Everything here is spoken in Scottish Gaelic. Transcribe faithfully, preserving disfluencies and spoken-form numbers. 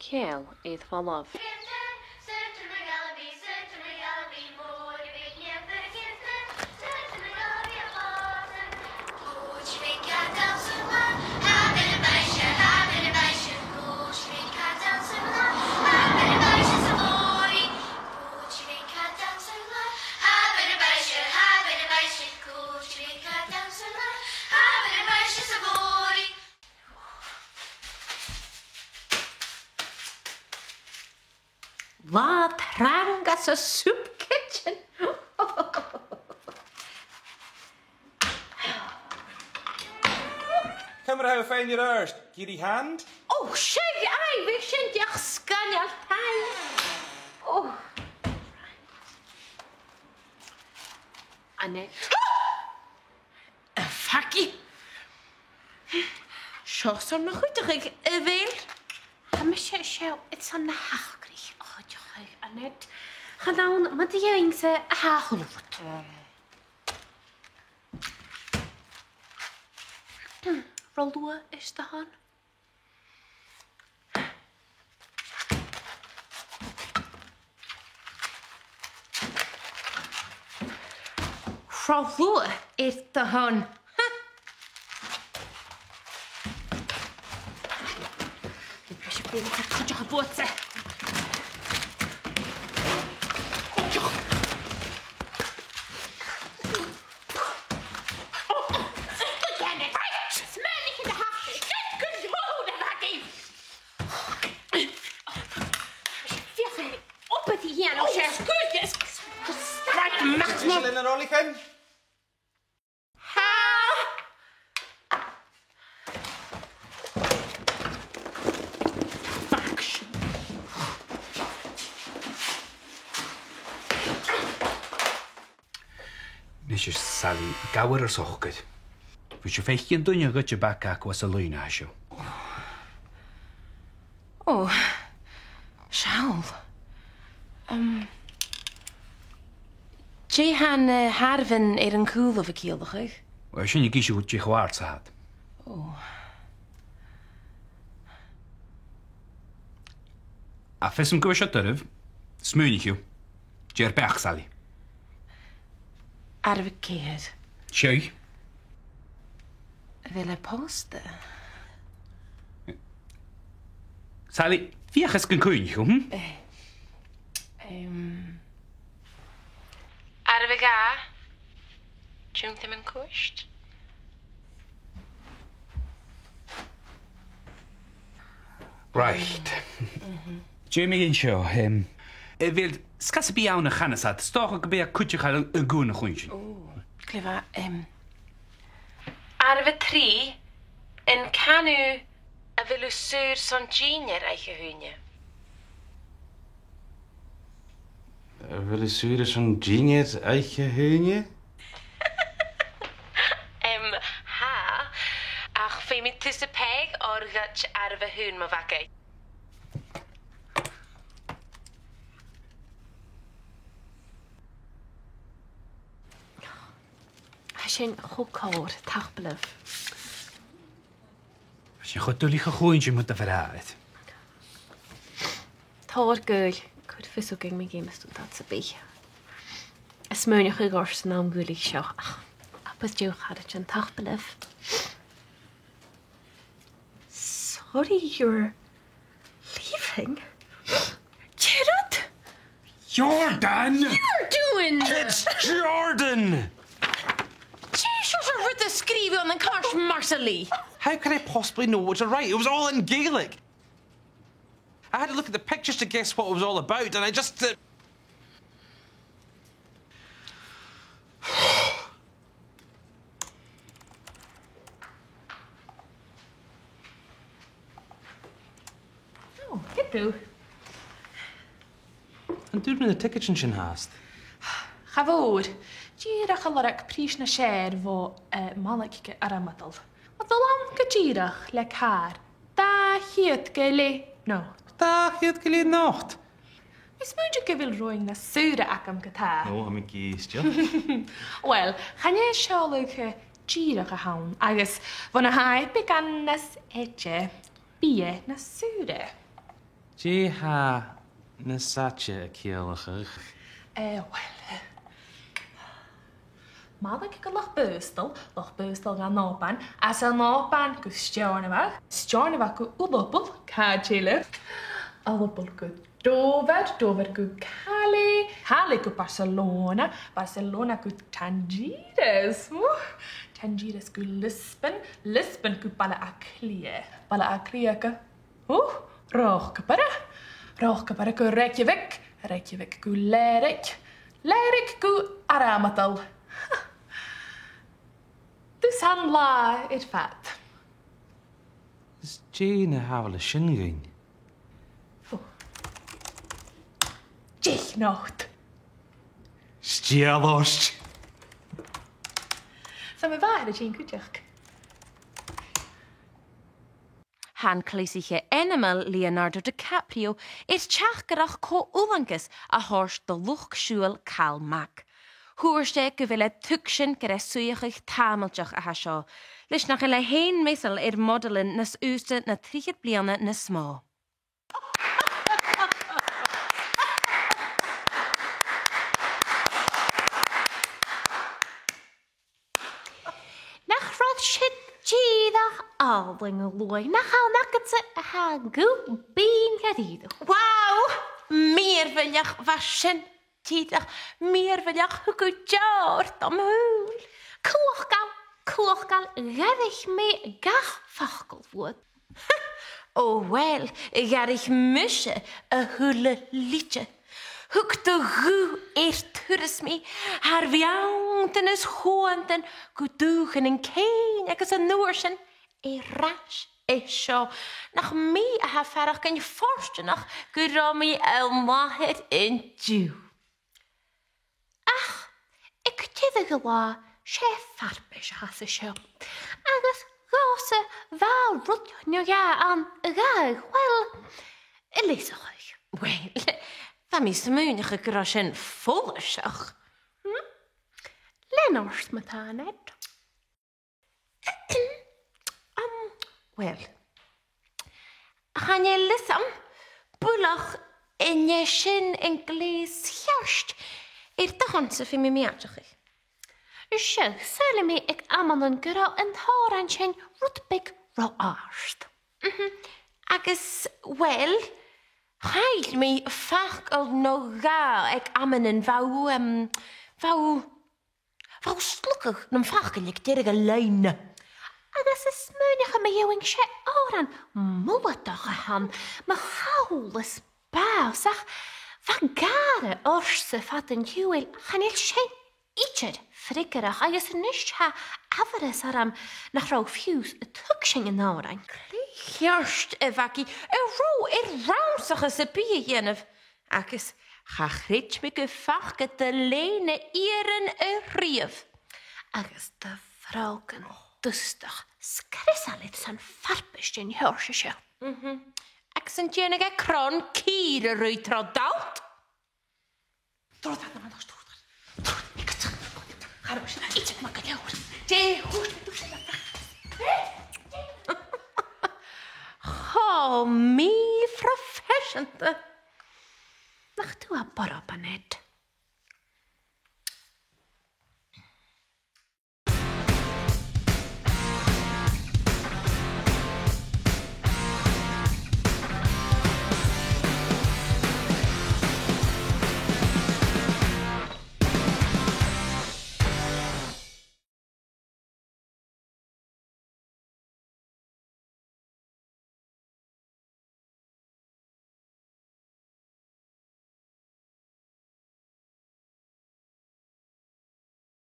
Ceangal air falbh. Latha trang anns an soup kitchen. Ciamar a tha thu fhèin an-dràsta? Ag iarraidh hand? Ò, seadh, aye, bhiodh sin dìreach sgoinneil, thanks. Ò. Annette. A Phaggy! Seo 's urrainn dhomh cuideachadh, a bheil? Tha mise seo airson na h-acraich a chuideachadh, Annette. Chan ann mud a dh'fheumas a tha a' chòrdadh riut. Ro luath air do shon. Ro luath air do shon. Ha! Tha sibh a' cuideachadh buaitse. Right! Smaoinich air do thaca. Good, good, good, good, good. Feuch an obair a dhèanamh, seo. Sgoinneil, sgoinneil. Right, Max, Max. Lena Rolly Finn. Ha! Fuck. Nis, a Sally, gabh air ur socair. Bidh sibh a' faicinn duine a ghoid am baga agaibh às an loidhne seo. Ò, seall. Um, dè tha na h-àireamhan air an cùlaibh a' ciallachadh? Uill, sin ag innse dhut dè cho àrd 's a tha iad. Ò. Ach fios agam gu bheil seo doirbh, smaoinich thu. Dè ur beachd, Sally? Àireamh a ceithir. Seadh. A bheil e pòsta? Sally, feuch is gun cuimhnich thu, hm? Eh, em, àireamh a dhà. Tionndaidh mi an cuairt. Right. Dè mu dheidhinn seo, em, a bheil sgath sam bith ann a chanas iad, 's dòcha gum bi e a' cuideachadh an, an guth a chluinntinn. Ò, glè mhath, em, àireamh a trì, an can thu a bheil thu saor son dìnnear oidhche Haoine? A bheil thu saor airson dìnnear oidhche Haoine? Em, tha. Ach feumaidh tusa pàigheadh air ghoid àireamh a h-aon mo bhaga. Tha sin cho còir, tapadh leibh. Sin cho duilich a chluinntinn mu do bhràthair. Tòrr gaoil, cuir fios thugainn ma dh'fheumas tu dad sam bith. Is smaoinich air sin an àm dhuilich seo. Ach, abair deagh charaidean, tapadh leibh. Sorry, you're leaving? Gerard! Jordan! What are you doing? It's Jordan! Dè seo, seo rud a sgrìobh thu ann an cairt Marsaili? How could I possibly know what to write? It was all in Gaelic. I had to look at the pictures to guess what it was all about, and I just, uh, Ò, gu dearbh. An d' fhuair mi na tiogaidean sin fhathast? Cha mhòr. Dìreach a' lorg prìs nas fheàrr bho, eh, Malaig gu Armadal. A' dol ann gu dìreach le càr. Dà cheud gu leth not. Dà cheud gu leth not? Is smaoinich gu bheil roghainn nas saoire agam ge-tà. No, tha mi ag èisteachd. Uill, chan e seòladh, eh, dìreach a th' ann, agus bhon a tha e beagan nas fhaide, bidh e nas saoire. Dè tha na saite a' ciallachadh? Eh, uill, eh, mala gu Loch Baghasdail, Loch Baghasdail dhan Òban, às an Òban gu Steòrnabhagh, Steòrnabhagh gu Ulapul, càit eile? Ulapul gu Dover, Dover gu Calais, Calais gu Barcelona, Barcelona gu Tangiers, uh, Tangiers gu Lisbon, Lisbon gu Baile Àtha Cliath, Baile Àtha Cliath gu Ò, Ròcabaire. Ròcabaire gu Reykjavik, Reykjavik gu Lereik, Lereik gu Armadal. Dusan latha air fad. Is dè na h-amhail sin dhuinn? Ò. Deich not. Stiall ort. Tha mo mhàthair a' tighinn cuideachd. Tha an cleasaiche ainmeil Leonardo DiCaprio air teachdaireachd cho-fhulangais a thoirt do luchd-siubhail Calmac. Thuirt e gu bheil e a' tuigsinn gur e suidheachadh tàmailteach a tha seo, leis nach eil e fhèin measail air modailean nas aosta na trithead bliadhna nas motha. Nach robh sin dìreach àlainn, a luaidh? Nach ann agadsa a tha an guth binn dha-rìribh? Wow! Mìorbhaileach, bha sin dìreach mìorbhaileach. Thug thu deòir dom shùil. Cumhachdail, cumhachdail, dh'fhairich mi gach facal bhuat. Ò uill, dh'fhairich mise a h-uile lide. Thug do ghuth air turas mi, thar bheanntan is chuantan, gu dùthchannan cèin agus an uair sin air ais an seo. Nach mi a tha a' faireachdainn fortanach gun robh mi am màthair an-diugh. Ach aig deireadh an latha, 's e farpais a th' ann an seo. Agus dh'fhàs a bhith rud no dhà ann a dh'fhaodadh, uill, a leasachadh. Uill, bha mi a' smaoineachadh gun robh sin follaiseach. Hm? Lean ort, ma-thà, Annette. Um, uill, chan eil fhios agam buileach an e sin an gleus cheart air do shon-sa, feumaidh mi aideachadh. Seadh, saoilidh mi aig amannan gun robh an t-òran sin rud beag ro àrd. Mhm. Agus, uill, chaill mi facal no dhà aig amannan, bha thu, um, bha thu Bha thu a' slugadh nam faclan aig deireadh an loidhne. Agus is smaoineachadh mu dheidhinn, 's e òran muladach a th' ann, mo chall is bàs, ach bha gàire ortsa fad an t-siubhail, chan eil sin idir freagarrach, agus a-nis tha amharas orm nach robh thu fiù 's a' tuigsinn an òrain. Glè cheart, a Mhagaidh, an robh thu air rannsachadh sam bith a dhèanamh? Agus cha chreid mi gum faca do lèine iarainn a-riamh. Agus do bhrògan dustach sgriosail airson farpais den t-seòrsa seo. Mhm. Agus an dèanadh e cron cìr a' ruith tro d' fhalt? Dè thuirt mi dhuibhse? Cho mì-phroifeiseanta. Nach tu a bha borb, Annette?